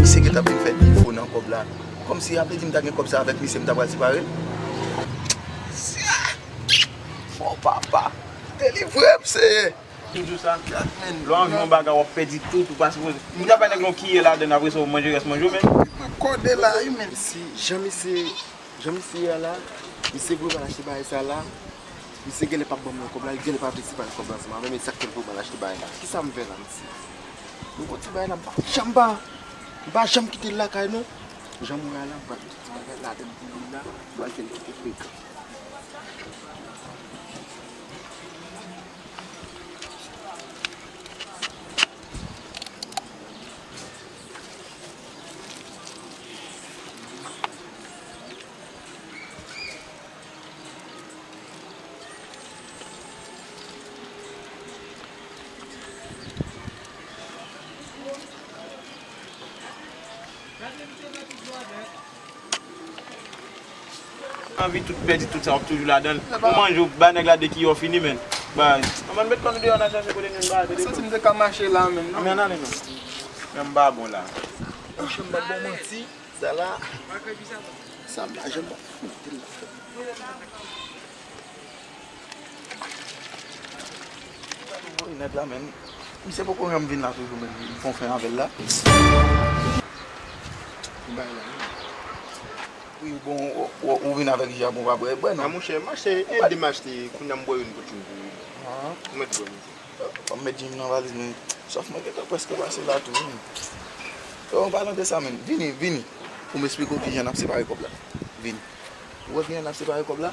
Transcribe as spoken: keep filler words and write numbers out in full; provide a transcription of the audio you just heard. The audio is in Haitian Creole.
Misye gentan vin fè defo nan kòb la. Kòmsi a vle di m ta gen kòb sa avèk misye, m ta pral separe l. Oh papa, delivre m, Senyè. Toujou sa. Lè w anvi yon bagay, w ap pèdi tout, ou pa sipoze. M ta bay nèg la yon kiyè ladann, apre sa, w manje rès manje w, men. M ap kòde la, wi, men. Si jan misye, jan misye ye a la, misye vre pral achte bagay sa la, misye genlè p ap ban mwen kòb la, li genlè pa vle separe kòb la ansanm avè m, e sa k fè l vre pral achte bagay la. Kisa m fè la, mesye? Nou gon ti bagay la, m pa janm pa, m pa janm kite l lakay, non. Jan m wè a la, m pral mete ti bagay ladann pou li la, m pral fè l kite frekan. Anvi tout pèdi tout sa, w ap toujou ladan l. Ou manje, w bay nèg la de kiyè, w fini, men. Bay. Ann met kò nou deyò, n al chache kote nou ba, kote nou. Santi m te ka mache la, menm, non? Men ann ale, non. Men m pa bon la. Monchè, m pa bon manti. Sa la. Sa m pa janm pa. Wi, nèg la, men. Misye poko janm vin la toujou, men. M fè yon fen avè l la. M bay la, men. Wi, bon, ou, ou, ou vin avèk ji a, bon, pa bwè, bwè non. A, monchè, m achte, ede m achte, kounye a m bwè youn pou tchoum pou ou. Ah. Ou mèt bwè, monchè. Fò m met ji m nan valiz mwen. Sòf mwen gentan prèske pase la tou, wi. Yo, an palan de sa, men, vini, vini. Pou m esplike w kijan n ap separe kòb la. Vini. Ou wè kijan n ap separe kòb la?